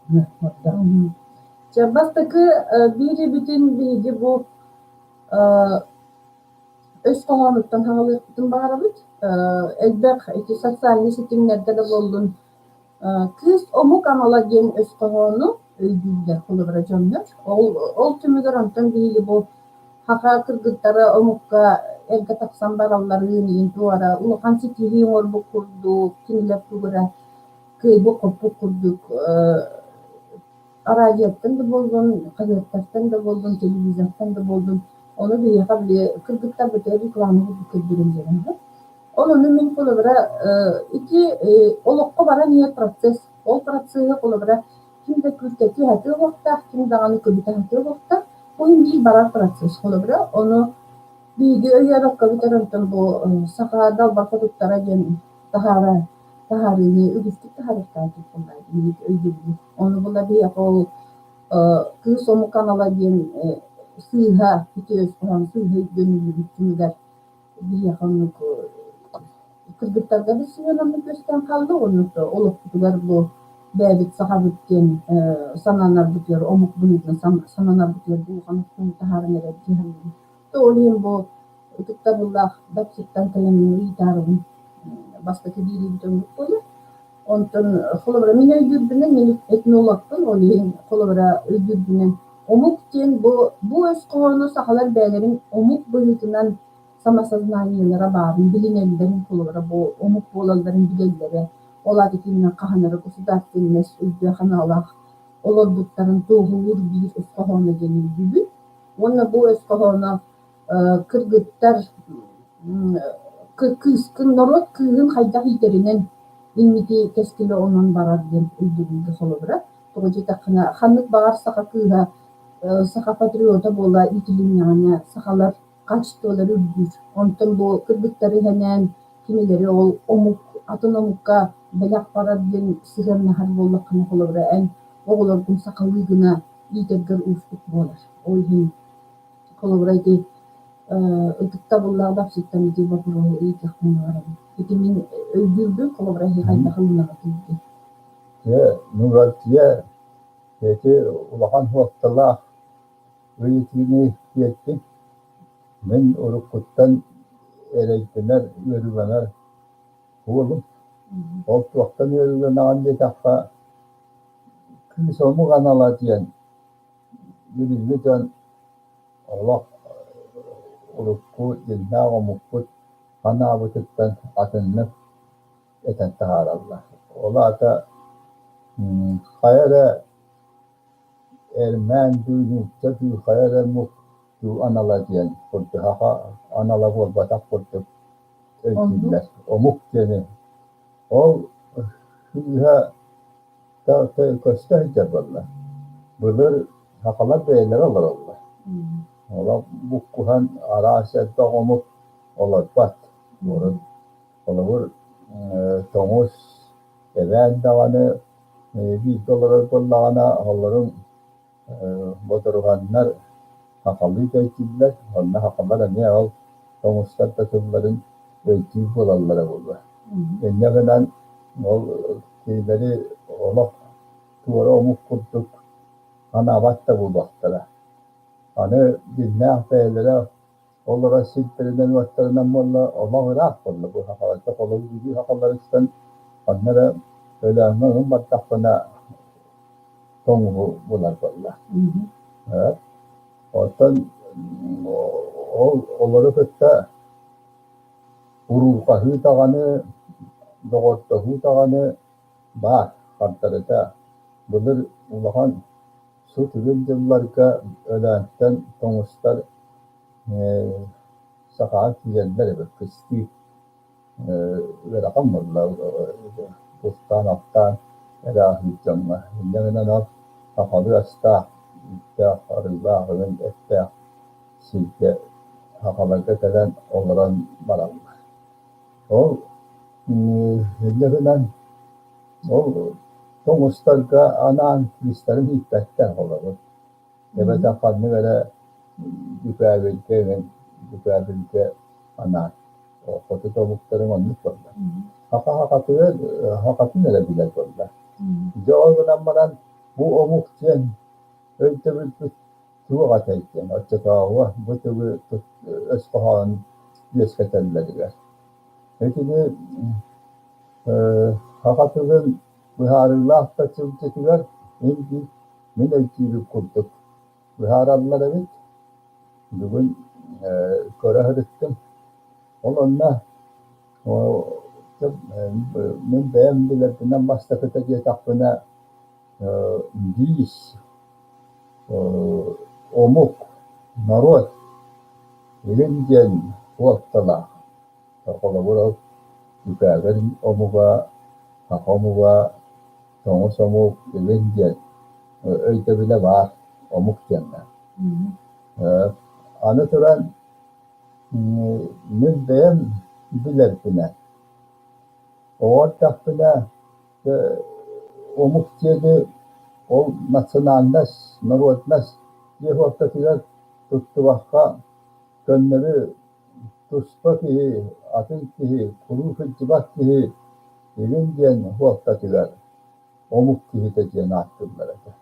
Чэ, бастакы биири бүтүн биһиги бу өс хоһоонуттан хаалыахпытын баҕарабыт. Элбэх ити социальнай ситимнэргэ да буоллун кыыс омук анала диэн өс хоһоону өйдүүллэр холобура дьоннор. Ол түмүгэр онтон биһиги бу саха кыргыттара омукка эргэ тахсан баралларын иһин туора улахан ситиһии оҥорбут курдук, кинилэр тугу эрэ кыайбыт-хоппут курдук араадьыйаттан да буоллун, хаһыаттартан да буоллун, телевизортан да буоллун, ону биһиэхэ били кыргыттарбытыгар реклама курдук көрдөрөн биэрэн Ол ону мин холобура ити олоххо баран иһэр процесс, ол процеһы холобура ким да күүркэтии сатыа уохтаах, ким даҕаны көбүтэ сатыа уохтаах, ол иһин биир барар процесс холобура, ону биһиги өйөөбөккөбүт эрэ онтон бу саха далбар хотуттара диэн таһаара таһаарыыны үгүстүк таһаарыахтаах өйдөбүлү. Ону була биһиэхэ ол кыыс омук анала диэн сыыһа үтүө өс хоһоон сыыһа өйдөнүллүбүт түмүгэр биһиэхэ оннук кыргыттарга да сыһыан оннук үөскээн хаалла оннук олохпутугар бу бэйэбит сахабыт диэн сананарбытыгар омук быһыытынан сананарбытыгар улахан охсууну таһааран эрэр дии саныыбын. Ол иһин бу ытыктабыллаах Дапсыттан кэлэммин ыйытаарыбын бастакы биэриибит оннук буолар. Онтон холобура мин өйдүүрбүнэн мин этнологпын, ол иһин холобура өйдүүрбүнэн омук диэн бу өс хоһоону сахалар бэйэлэрин омук быһыытынан самосознаниелара баарын билинэллэрин холобура бу омук буолалларын билэллэрэ, ол аата итиннэ хаһан эрэ государственность өйдөөх-санаалаах олорбуттарын туоһулуур биир өс хоһооно диэн өйдүүбүн. Уонна бу өс хоһооно кыргыттар кыыскын норуот кыыһын хайдах иитэринэн инники кэскилэ онон барар диэн өйдөбүлгэ холобура. Тоҕо диэтэххинэ, ханнык баҕар саха кыыһа саха патриота буола иитилиннэҕинэ, сахалар качестволара үрдүүр. Онтон бу кыргыттары иһэнээн кинилэри ол омук атын омукка бэлэх барар диэн сыһыаннаһар буоллаххына, холобура, эн оҕолоргун сахалыы гына иитэргэр уустук буолар. Ол иһин холобура ити ытыктабыллаах Дапсыттан ити боппуруоһу ыйытыахпын баҕарабын. Ити мин өйдүүрбүн холобура эһиги хайдах ылынаҕытый диэн. Дьэ, Нуралдьыйа ити улахан суолталаах ыйытыыны биэрдиҥ. Мин уруккуттан эрэйдэнэр, ыарыыланар уолум. Ол туохтан ыарыыланаҕын диэтэххэ, кыыс омук анала диэн билиҥҥи дьон олох урукку дьиҥнээх омукпут санаабытыттан атыннык этэн таһаараллар. Ол аата хайа эрэ эрмээн дуу, нуучча дуу, хайа эрэ омук дуу анала диэн курдук саха анала буолбатах курдук өйдүүллэр. Омук диэни ол сыыһа көстө сылдьар буолла. Былыр сахалар бэйэлэрэ олороллор. Олох буккуһан араас элбэх омук олорбот. Урут холобур тоҥус, эбээн даҕаны бииргэ олорор буоллаҕына олоруҥ бодоруһаннар сахалыы да өйдүүллэр, онно сахалар эмиэ ол тоҥустар да тылларын өйдүүр буолаллара буолуо. Инньэ гынан ол кинилэри олох туора омук курдук санаабат да буолуохтара. Аны дьиҥнээх бэйэлэрэ олорор сирдэринэн-уоттарынан буолла олох ыраах буолла бу сахаларга холобур Бүлүү сахаларыттан ханна эрэ Өлөөҥҥө ыһын бардахпына тоҥуһу булар буолла. Оттон ол олору кытта уруурҕаһыы даҕаны, доҕордоһуу даҕаны баар хардарыта. Былыр улахан сут-үгүн дьылларга Өлөөнтөн тоҥустар сахаҕа киирэллэр эбит кыстыы ыарахан буолла бултаан-алтаан эрэ аһыыр дьоҥҥо. Инньэ гынан ол сахалыы астаах, үүттээх, арыылаах, ыгын эттээх сиргэ сахаларга кэлэн олорон бараллар. Ол инньэ гынан ол тоҥустарга анаан кыыстарын ииппэттэр холобур. Эбэтэр ханнык эрэ дьүкээбилгэ эҥин дьүкээбилгэ анаан хоту тобуктарыҥ оннук буолла. Саха сахатыгар сахатын эрэ билэр буолла. Дьэ ол гынан баран Бу омук диэн өйдөбүлбүт туох этэй диэн оччотооҕуга бу тылы өс хоһоонун үөскэтэллэригэр. Итини саха тылын быһаарыылаах да сылдьытыгар мин мин өйдүүрүм курдук быһаараллар эбит. Бүгүн көрө сырыттым. Ол онно мин бэйэм билэрбинэн бастакыта диэтэхпинэ биис, омук, норуот илин диэн суолталаах. Холобур, ол дьүкээгир омуга, саха омуга, тоҥус омук илин диэн өйдөбүлэ баар омук диэҥҥэ. Аны туран мин бэйэм билэрбинэн, оҕо эрдэхпинэ омук диэни ол национальность, народность дьиэ суолтатыгар туттубакка көннөрү туспа киһи, атын киһи, куруук сылдьыбат киһи игин диэн суолтатыгар омук киһитэ диэн ааттыыллар этэ.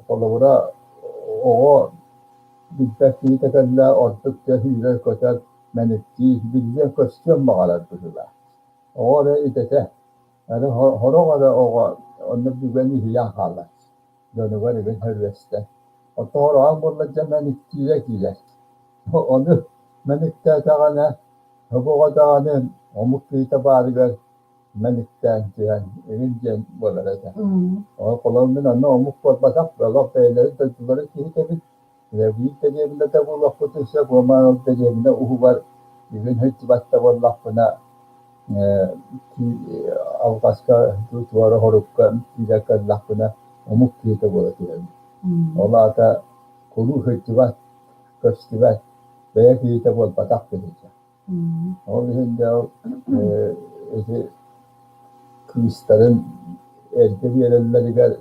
Холобура, оҕо билбэт киһитэ кэллэ, ордук дьэ сүүрэр-көтөр, мэниктии, биллиэн-көстүөн баҕарар быһыылаах. Оҕо эрэ идэтэ, эрэ сорох эрэ оҕо онно бүгэн иһийэн хаалар, дьонугар игин хөрүөстэн. Оттон сороҕор буолла дьэ мэниктиирэ киирэр. Ону мэниктээтэҕинэ, оҕо даҕаны омук киһитэ баарыгар мэниктээн түһэн игин диэн буолар этэ. Ол холобур мин онно омук буолбатах, олох бэйэлэрин дойдуларын киһитэбин. Биир дэриэбинэ да буолуохпутун сөп, уонна ол дэриэбинэ уһугар игин сылдьыбат да буоллахпына алҕаска туора хорукка киирэ кэллэхпинэ омук киһитэ буола түһэбин. Ол аата куруук сылдьыбат, көстүбэт, бэйэ киһитэ буолбатах киһитэ. Ол иһин дьэ ол ити кыыстарын эргэ биэрэллэригэр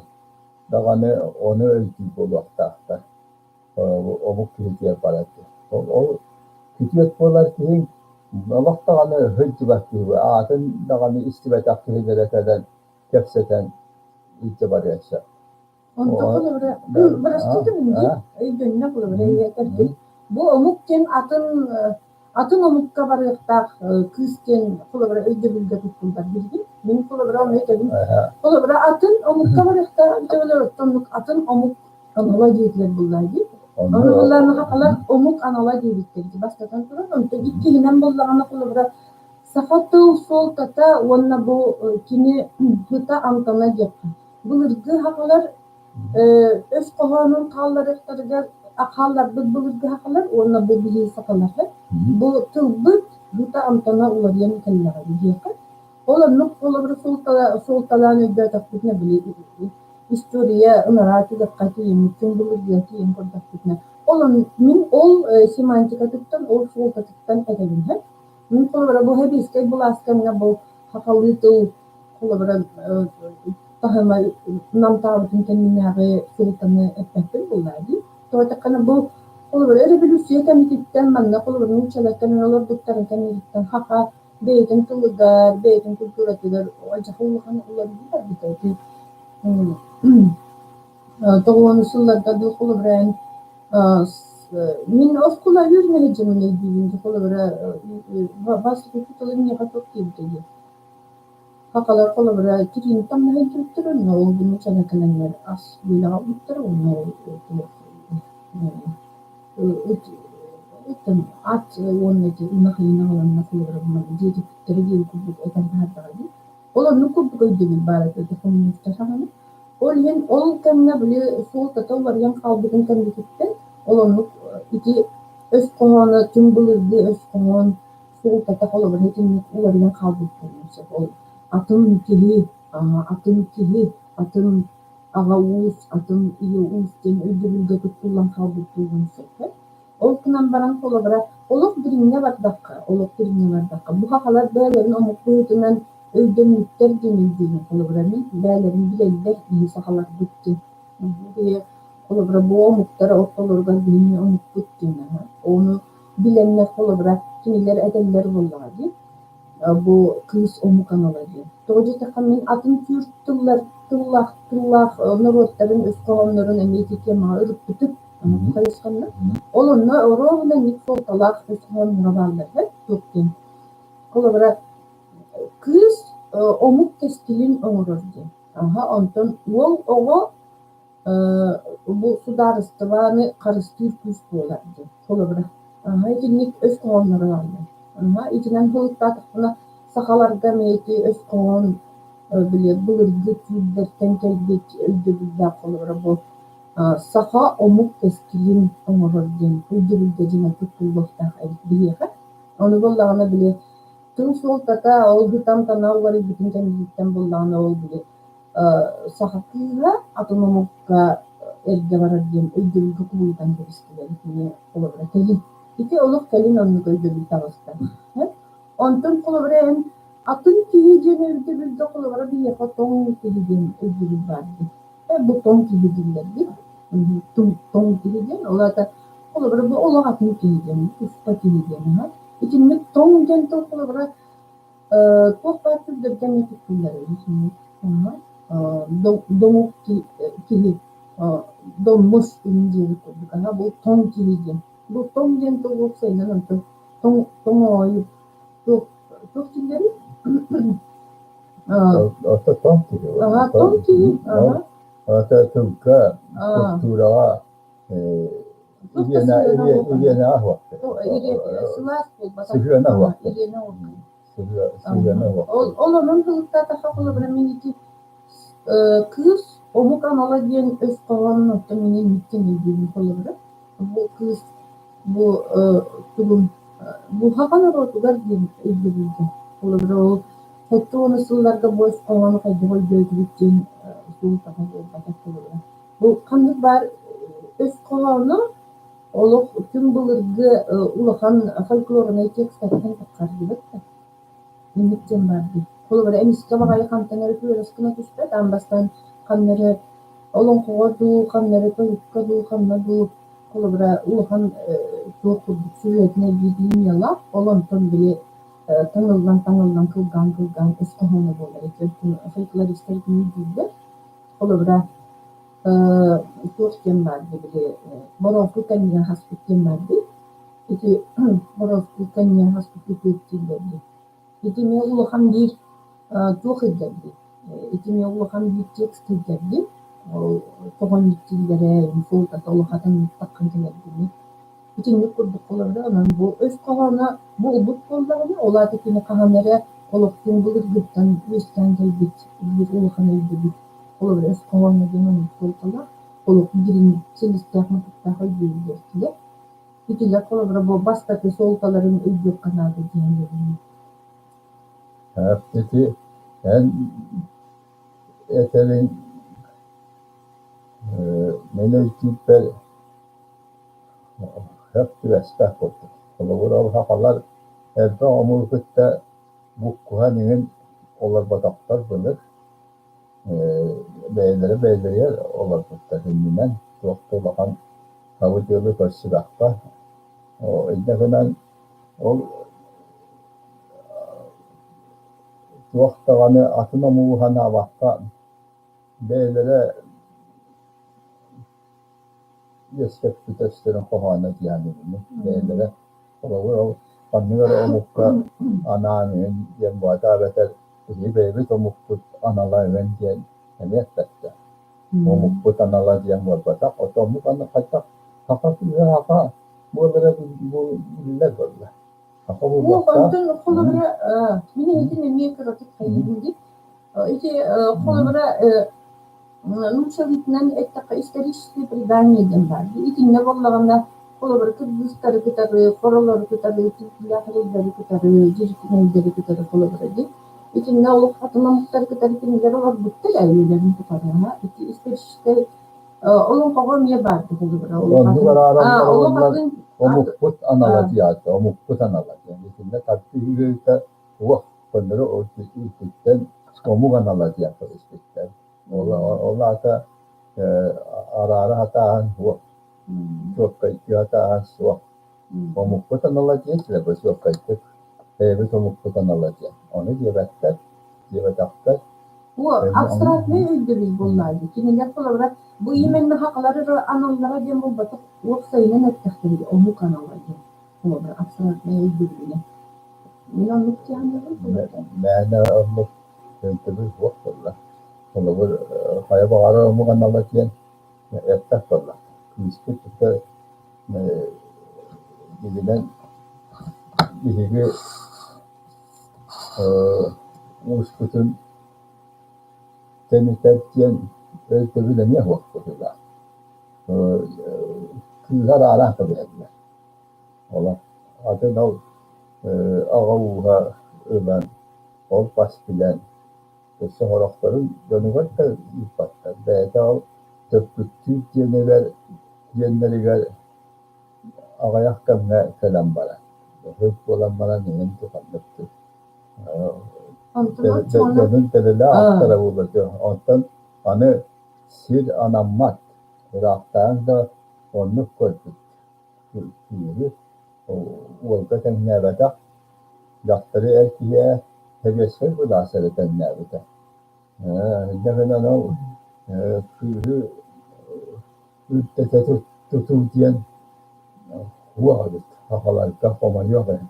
даҕаны ону өйдүүр буолуохтаахтар. Омук киһитигэр барар диэн. Ол күтүөт буолар киһиҥ олох даҕаны сылдьыбат киһи аатын даҕаны истибэтэх киһилэрэ кэлэн кэпсэтэн илдьэ барыан сөп. Онтон холобура, бырастыы дии, өйдөннө холобура этэргин. Бу омук диэн атын атын омукка барыахтаах кыыс диэн холобура өйдөбүлгэ туттуллар билигин. Мин холобура ону этэбин. Холобура атын омукка барыахтаах өйдөбүл оттон атын омук анала диэтилэр буллаа дии. Ону буллаана хахалар омук анала диэбиттэр дии бастатан туран. Онтон иккиһинэн буллаҕына холобура саха тыл суолтата уонна бу кини сыта амтана диэххэ. Былыргы сахалар өс хоһоонун хаалларыахтарыгар хаалларбыт былыргы сахалар уонна бу биһиги сахалар бу тылбыт быта амтана уларыйан кэллэҕэ диэххэ. Ол оннук холобур суолталаан өйдөөтөхпүтүнэ били история ынараа түгэххэ тиийэммит күн былыргыга тиийэн көрдөхпүтүнэ ол мин ол семантикатыттан ол суолтатыттан этэбин һэ. Мин холобура бу сэбиэскэй былаас кэмҥэ бу сахалыы тыл холобура таһыма намтаабытын кэннинээҕи суолтаны эппэппин буоллаа дии. Тоҕо эттэххинэ бу холобура өрөбөлүүссүйэ кэмититтэн манна холобура нууччалартан олорбуттарын кэнниттэн саха бэйэтин тылыгар, бэйэтин культуратыгар алдьархай улахан уларыйыы барбыта. Ити тоҕуону сылларга дуу холобура эн мин оскуола үөрэнэ сылдьаммын өйдүүбүн холобура бастакы учууталым миэхэ туох диэбитэ дии Сахалар холобура тириини тамнаһан кэлбиттэр уонна ол гына чанакананнар ас үөл аҕалбыттар уонна ол ат уонна ити ынах иин аҕаланна холобура дьиэтиппиттэрэ диэн курдук этэн таһаардаҕа дии. Ол оннук курдук өйдөбүл баар этэ ити хомуньуустар саҕана. Ол иһин ол кэмҥэ били суолтата уларыйан хаалбытын кэннититтэн ол оннук ити өс хоһооно түҥ былыргы өс хоһоон суолтата холобура итинник уларыйан хаалбыт буолуон сөп. Ол атын киһи, атын киһи, атын аҕа уус, атын ийэ уус диэн өйдөбүлгэ туттуллан хаалбыт буолуон сөп. Ол гынан баран холобура олох дириҥҥэ бардахха, олох дириҥҥэ бардахха, бу сахалар бэйэлэрин омук быһыытынан өйдөммүттэр диэн өйдүүбүн. Холобура мин бэйэлэрин билэллэр биһи сахаларбыт диэн. Биһи холобура бу омуктар ортолоругар биһини омукпут диэн аһа. Ону билэннэр холобура кинилэр этэллэр буоллаҕа дии. Бу кыыс омук анала диэн. Тоҕо диэтэххэ мин атын түүр тыллар тыллаах тыллаах норуоттарын өс хоһооннорун эмиэ ити темаҕа ырыппытым хайысханна. Ол онно оруобуна инник суолталаах өс хоһоонноро бааллар туох диэн. Холобура, кыыс омук кэскилин оҥорор диэн. Аха, онтон уол оҕо бу судаарыстыбаны харыстыыр күүс буолар диэн. Холобура, аха, итинник өс хоһоонноро бааллар. Аха, итинэн сылыктаатахпына, сахаларга эмиэ ити өс хоһоон били былыргы түүрдэртэн кэлбит өйдөбүллээх холобура бу саха омук кэскилин оҥорор диэн өйдөбүлгэ дьиҥэ туттуллуохтаах эбит биһиэхэ. Ону буоллаҕына били тыл суолтата ол бытан-тана уларыйбытын кэнниттэн буоллаҕына ол били саха кыыһа атын омукка эргэ барар диэн өйдөбүлгэ кубулутан кэбистилэр итини холобура кэлин. Ити олох кэлин оннук өйдөбүл таҕыста. Онтон холобура эн атын киһи диэн өйдөбүлгэ холобура биһиэхэ тоҥ киһи диэн өйдөбүл баар дии. Бу тоҥ киһи дииллэр дии. Тоҥ киһи диэн ол аата холобура бу олох атын киһи диэн, туспа киһи диэн аһа. Итинник тоҥ диэн тыл холобура туох баар түрдэргэ эмиэ туттуллар эбит. Доҥук киһи доммус иһин диэбит курдук аһа бу тоҥ киһи диэн. Бу тоҥ диэн тыл уопсайынан онтон тоҥ тоҥоойу туох туох дииллэрий? Ото тоҥ киһи. Аһа тоҥ киһи. Аһа. Ата тылга, культураҕа ириэнэ аһуохтар. Сылаас буолбатах. Сыһыана аһуохтар. Ириэнэ оһуохтар. Сыһыана аһуохтар. Ол ол онон сылыктаатахха холобура мин ити кыыс омук анала диэн өс хоһоонун оттон мин инниттэн өйдүүбүн холобура. Бу кыыс бу тугун бу саха норуотугар диэн өйдөбүлгэ. Холобура ол 70 сылларга бу өс хоһоону хайдах өйдөөтүбүт диэн суолтата буолбатах холобура. Бу ханнык баар өс хоһооно олох түҥ былыргы улахан фольклорнай текстэртэн таххардыбыт да. Инник диэн баар дии. Холобура, эмискэ баҕайы хантан эрэ күөрэс гына түспэт, аан бастаан ханна эрэ олоҥхоҕо дуу, ханна эрэ тойукка дуу, ханна дуу, холобура, улахан туох курдук сюжетнай линиялаах, ол онтон били таҥыллан-таҥыллан, кылгаан-кылгаан өс хоһооно буолар. Ити фольклористар итини дииллэр. Холобура, туох диэн баар дии били борооску кэннигэр хаспыт диэн баар дии. Ити борооску кэннигэр хаспыт үтүөт дииллэр дии. Ити эмиэ улахан биир туох ирдэрдий? Ити эмиэ улахан биир текст ирдэрдий? Ол тоҕо инник дииллэрэ, суолтата улахатын таххан кэлэрдиний? Итинник курдук холобура, онон бу өс хоһооно буолбут буоллаҕына, ол аата кини хаһан эрэ олохтуун былыргыттан үөскээн кэлбит биир улахан өйдөбүл. Холобура, өс хоһооно диэн оннук суолталаах, олох дириҥ силистээх-мутуктаах өйдөбүллэр этилэр. Итилэр холобура бу бастакы суолталарын өйдүөххэ наада диэн эбии. Ити эн этэриҥ мин өйдүүрбэр Сөп түбэспэт курдук. Холобур, ол сахалар элбэх омугу кытта буккуһан иҥин олорботохтор былыр. Бэйэлэрэ бэйэлэригэр олорбуттар иннинэн туох да улахан сабыдыалы көрсүбэххэ. Инньэ гынан ол туох даҕаны атын омугу санаабакка бэйэлэрэ үөскэппит өстөрүн хоһооно диэн бэйэлэрэ холобур ол ханнык эрэ омукка анаан иһин диэн буолбата эбэтэр биһиги бэйэбит омукпут анала эҥин диэн эмиэ эппэттэр. Омукпут анала диэн буолбатах, ото омук аны хайдах саха кыыһа саха буолара биллэр буолла. Саха Уох, буолбакка онтон холобура, мин эһитин эмиэ кыратык хайыыбын дии. Ити холобура нууччалыытынан эттэххэ исторические предания диэн баар. Итиннэ буоллаҕына холобура кыргызтары кытары, хоролору кытары, түркүлээхлэри кытары, дьирикинэйдэри кытары холобура дии. Итиннэ олох атын омуктары кытары кинилэр олорбуттар ээ үйэлэрин тухары. Ити историческай олоҥхоҕо эмиэ баар холобура олох Оннук атын араараллар олох уонна атын омукпут анала диэхтэ, омукпут анала диэн. Итиннэ тардыһыыта туох көннөрү ититтэн омук анала диэн кэбиспиттэр. Ол аата араара сатааһын суох, чуолкайдыы сатааһын суох. Омукпут анала диэтилэр бу чуолкайдык бэйэбит омукпут анала диэн. Ону диэбэттэр, диэбэтэхтэр. Бу абстрактнай өйдөбүл буоллаҕа дии. Кинилэр холобура бу именно сахалар эрэ аналлара диэн буолбатах, уопсайынан эттэхтэрэ омук анала диэн. Холобура абстрактнай өйдөбүлүнэн. Мин оннук дьаһанныбын холобура. Мээнэ оннук өйдөбүл суох буолла. Холобур, хайа баҕарар омук анала диэн эппэт буолла. Кыыспыт тута дьиҥинэн биһиги ууспутун тэнитэр диэн өйдөбүл эмиэ суох быһыылаах. Кыыһа араараан кэбиһэллэр. Олох атын ол аҕа ууһа ылан, ол бас билэн, өссө сорохторун дьонугар да ыыппаттар. Бэйэтэ ол төрпүттүүр диэнигэр диэннэригэр аҕыйах кэмҥэ кэлэн барар. Ыһык буолан баран иһин ханнык дьонун тэрилэ аахтара буолуо. Онтон аны сир анаммат, ыраахтааҥ да оннук көрбүт кыыһы уолга тэҥнээбэтэх, дьахтары эр киһи сэбиэскэй былаас эрэ тэҥнээбитэ. Инньэ гынан ол кыыһы үрдэтэ тутуу диэн суох эбит, сахаларга хомойуох иһин.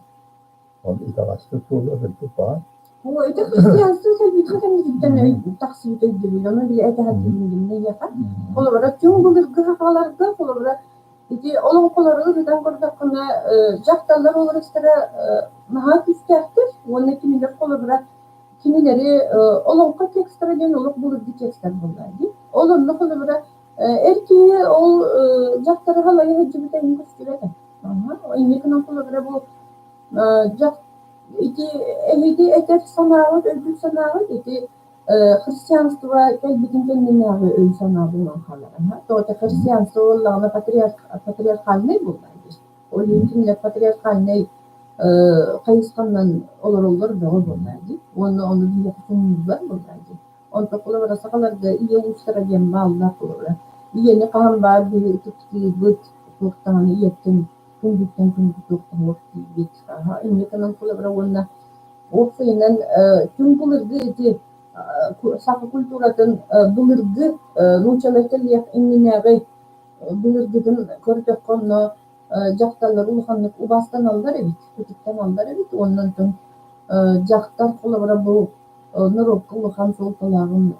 Ол итэҕэспит буолуо кырдьык баар. Оо, ити христианство кэлбитин кэнниттэн тахсыбыт өйдөбүл, ону били этэ сатыыбын эйиэхэ. Холобура, түҥ былыргы сахаларга, холобура, ити олоҥхолору ырытан көрдөххүнэ, дьахталлар образтара наһаа күүстээхтэр уонна кинилэр холобура кинилэри олоҥхо текстара диэн олох былыргы текстэр буоллар дии. Ол онно холобура эр киһи ол дьахтары халайа сылдьыбыта иһин көстүбэт. Инники гынан холобура бу ити эһиги этэр санааҕыт, өйдүүр санааҕыт ити христианство кэлбитин кэннинээҕи өй-санаа буолан хаалар. Тоҕо христианство буоллаҕына патриархальнай буоллар дии. Ол иһин кинилэр патриархальнай хайысханан олороллор бөҕө буоллар дии. Уонна ону биһиэхэ көҥүллэр буоллар дии. Онтон холобура сахаларга ийэ уустара диэн бааллар холобура. Ийэни хаһан баар биһи ытыктыыбыт, туох даҕаны ийэттэн күндүттэн күндү туох да суох диибит. Инникинэн холобура уонна уопсайынан түҥ былыргы ити саха культуратын былыргы нууччалар кэлиэх иннинээҕи былыргытын көрдөххө онно дьахталлар улаханнык убаастаналлар эбит, ытыктаналлар эбит уонна онтон дьахтар холобура бу норуокка улахан суолталааҕын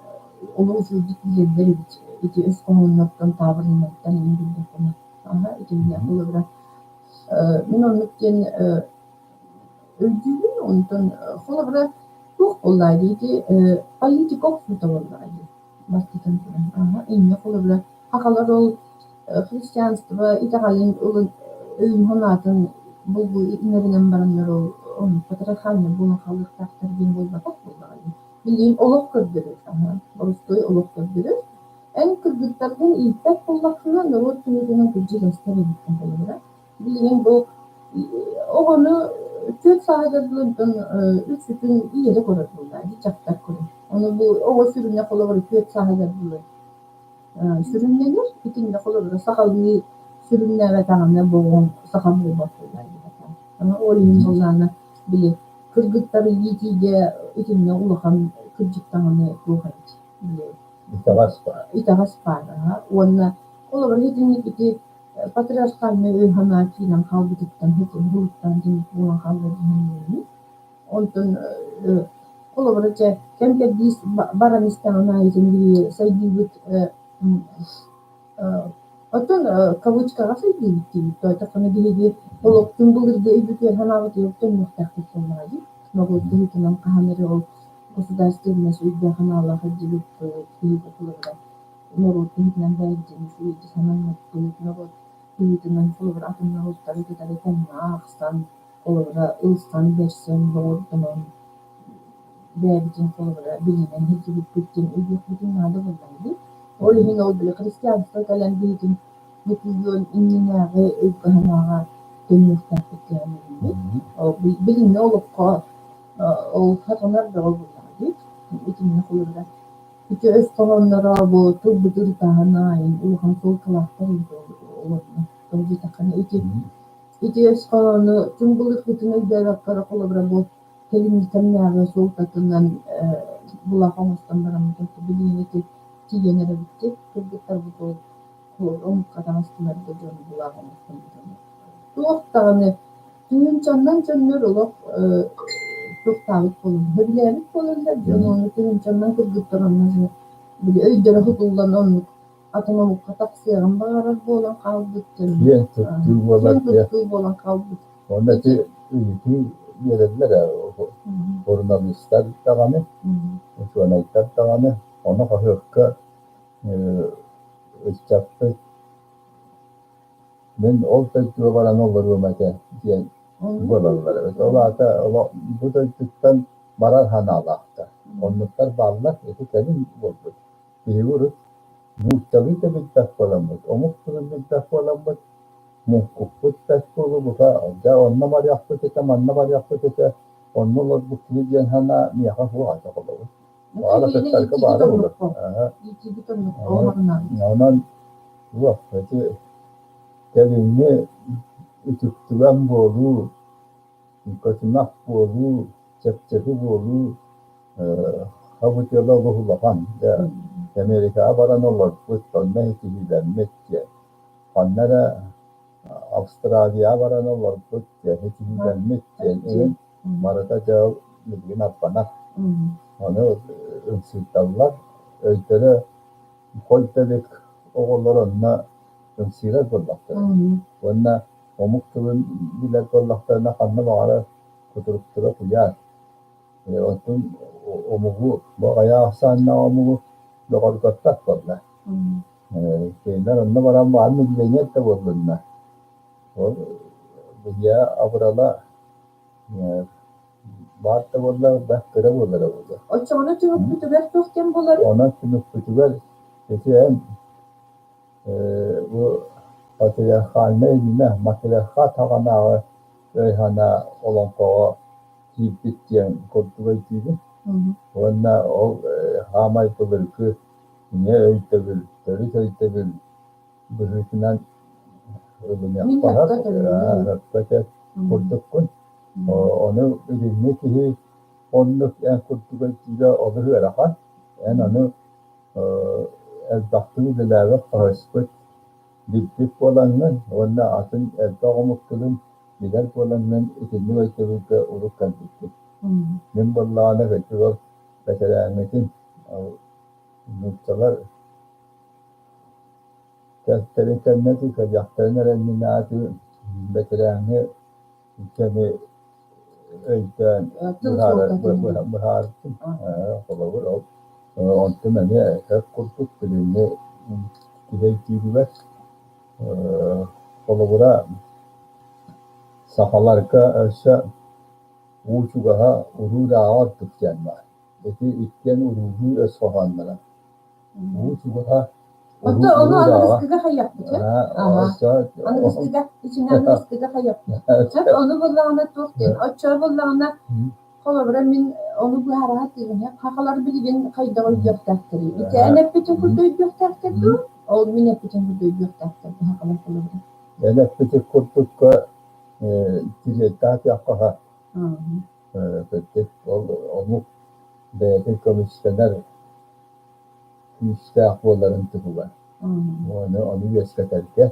олус үчүгэйдик билэллэр эбит ити өс хоһооннортон, таабырыннартан эҥин биллэххинэ. Аһа итиннэ холобура мин оннук диэн өйдүүбүн, онтон холобура туох буоллаа дии ити политика охсуута буоллаҕа дии бастатан туран. Аһа инньэ холобура сахалар ол христианство итэҕэлин ылын өйүн-санаатын булгу иҥэринэн бараннар ол оннук патриархальнай буолан хаалыахтаахтар диэн буолбатах буоллаҕа дии. Билигин олох көрдөрөр, аһа боростуой олох көрдөрөр. Эн кыргыттаргын ииппэт буоллаххына норуот түмүгүнэн кырдьык эстэр эбиккин холобура. Билигин бу оҕону 4 сааһыгар дылы онтон үксүтүн ийэтэ көрөр буоллаҕа дии, дьахтар көрөр. Ону бу оҕо сүрүнэ холобура 4 сааһыгар дылы сүрүннэнэр. Итиннэ холобура сахалыы сүрүннээбэтэҕинэ бу оҕоҥ саха буолбат буоллаҕа дии сатаан. Ол иһин буоллаҕына били кыргыттары иитиигэ итиннэ улахан кырдьык даҕаны туох эбит били Итэҕэс баар. Итэҕэс баар уонна холобура итинник ити патриархальнай өй-санаа киирэн хаалбытыттан һытын дьиҥ буолан хаалла дии Онтон холобура чэ кэм кэрдиис баран истэҕин аайытын биһиги сайдыыбыт оттон кавычкаҕа сайдыыбыт диибит тоойдоххуна биһиги олохтун былыргы өйбүтүгэр санаабытыгар төннүөхтээхпит буоллаҕа дии. Норуот быһыытынан хаһан эрэ ол государственность өйдөөх-санаалаах илдьибиппит, биһиги холобура норуот быһыытынан бэйэбитин үчүгэйдик санаммыппыт, норуот быһыытынан холобура атын норуоттары кытары тэҥҥэ аахсан, холобура ылсан, бэрсэн, доҕордонон бэйэбитин холобура билинэн сылдьыбыппыт диэн өйдүөхпүтүн наада буоллаҕа дии. Ол иһин ол били христианство кэлэн биһигин бутуйуон иннинээҕи өйгө-санааҕа төннүөхтээхпит диэн билиҥҥи олоххо ол сатанар бөҕө буоллаҕа дии. Итиннэ холобура ити өс хоһоонноро бу турбут ырытааһын аайын улахан суолталаахтар эбит олорно. Тоҕо диэтэххинэ ити ити өс хоһоону түҥ былыргытын өйдөөбөккө эрэ холобура бу кэлиҥҥи кэмнээҕи суолтатынан былаах оҥостон бараммыт билигин ити тиийэн эрэбит дии кыргыттарбыт ол омукка таҥастанарга дьон былаах оҥостон туох даҕаны тыһыынчаннан дьоннор олох туохтаабыт буолан сөбүлээбит буолаллар дьон уонна тыһыынчаннан кыргыттар онно били өйдөрө сутуллан оннук атын омукка тахсыаҕын баҕарар буолан хаалбыт Киэн туттуу буолар киэн туттуу буолан хаалбыт. Уонна ити ыйытыы биэрэллэр ээ суруналыыстар даҕаны, учуонайдар даҕаны ону хаһыакка ыччаппыт мин ол дойдуга баран олоруом этэ диэн буолаллар эбит. Ол аата бу дойдуттан барар санаалаахтар. Оннуктар бааллар, ити кэлин буолбут. Биһиги урут нууччалыы да билбэт буоламмыт, омук тылын билбэт буоламмыт, муҥкукпут бэрт буолуо бука, дьэ онно барыахпыт этэ, манна барыахпыт этэ, онно олорбут киһи диэн санаа миэхэ суох этэ холобур. Баҕар атыттарга баара буолуо. Онон туох ити кэлиҥҥи үтүктүгэн буолуу, көтүмэх буолуу, чэпчэки буолуу Хабытыала олус улахан, дьэ, Америкаҕа баран олорбут, онно ситиһиилэммит диэн. Ханна эрэ Австралияҕа баран олорбут диэн, ситиһиилэммит диэн иһин барыта дьэ ол билигин арбанар. Ону ымсыырдаллар, өйдөрө хойдо илик оҕолор онно ымсыырар буоллахтара. Уонна омук тылын билэр буоллахтарына ханна баҕарар кутуруктара куйаар. Оттон омугу, бу аҕыйах ахсааннаах омугу бөҕөргөппөт буолла. Кинилэр онно баран баҕар миллионер да буоллуннар. Ол быйа абырала баар да буоллар бэрт кыра буолара буолуо. Оччоҕуна түмүкпүтүгэр туох диэн буоларый? Онон түмүкпүтүгэр ити эн Бу патриархальнай иннинэ матриархат саҕанааҕы өй-санаа олоҥхоҕо киирбит диэн курдук өйдүүбүн. Уонна ол саамай былыргы ийэ өйдөбүл, төрүт өйдөбүл быһыытынан ылыныахха сөп курдуккун. Ону билиҥҥи киһи оннук эн курдук өйдүүрэ олус ыарахан. Эн ону Элбэхтик үлэлээбит хаһыспыт, билбит буолаҥҥын уонна атын элбэх омук тылын билэр буолаҥҥын итинник өйдөбүлгэ урут кэлбиккин. Мин буоллаҕына кырдьык ол бэтэрээҥҥитин нууччалар кэлтэрин кэннэ кэлиэхтэрин эрэ иннинээҕи бэтэрээҥҥи кэми өйдөөн быһаарбытым. Холобур, ол онтум эмиэ эр курдук билиҥҥи киһи өйдүүрүгэр холобура, сахаларга өссө уу чугаһа уруу ырааҕа ордук диэн баар. Ити иккиэн уруулуу өс хоһоонноро. Уу чугаһа Оттон ону аныгыскыга хайыахпыт ээ? Аныгыскыга, ичинэ аныгыскыга хайыахпыт. Сөп, ону буллаҕына туох диэн, оччо буллаҕына, холобура мин ону быһаараҕа тиийэн, хахалар билигин хайдах өйдүөхтээхтэрий? Ити эн эппитин курдук өйдүөхтээхтэр дуо? Ол мин эппитин курдук өйдүөхтээхтэр дуо хахалар холобура? Эн эппитин курдукка тириэрдээх Кырдьык, ол омук бэйэтин көмүскэнэр күүстээх буоларын туһугар. Ону, ону үөскэтэргэ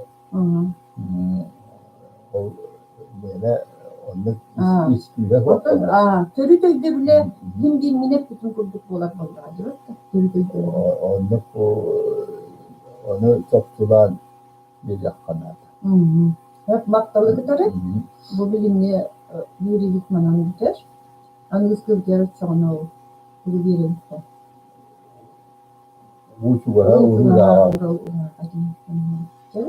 ол миэнэ оннук ис күүһэ суох буолар. Төрүт өйдөбүлэ ким диэн эппитин курдук буолар буоллаҕа дии төрүт өйдөбүлэ. Оннук ону чопчулаан биэриэххэ наада. Махталы кытары бу билиҥҥи биэриибит манан бүтэр. Аныгыскы бүтэр оччоҕуна ол тугу биэрэбит да. Уу чугаһа, уруу ырааҕа. Чэ?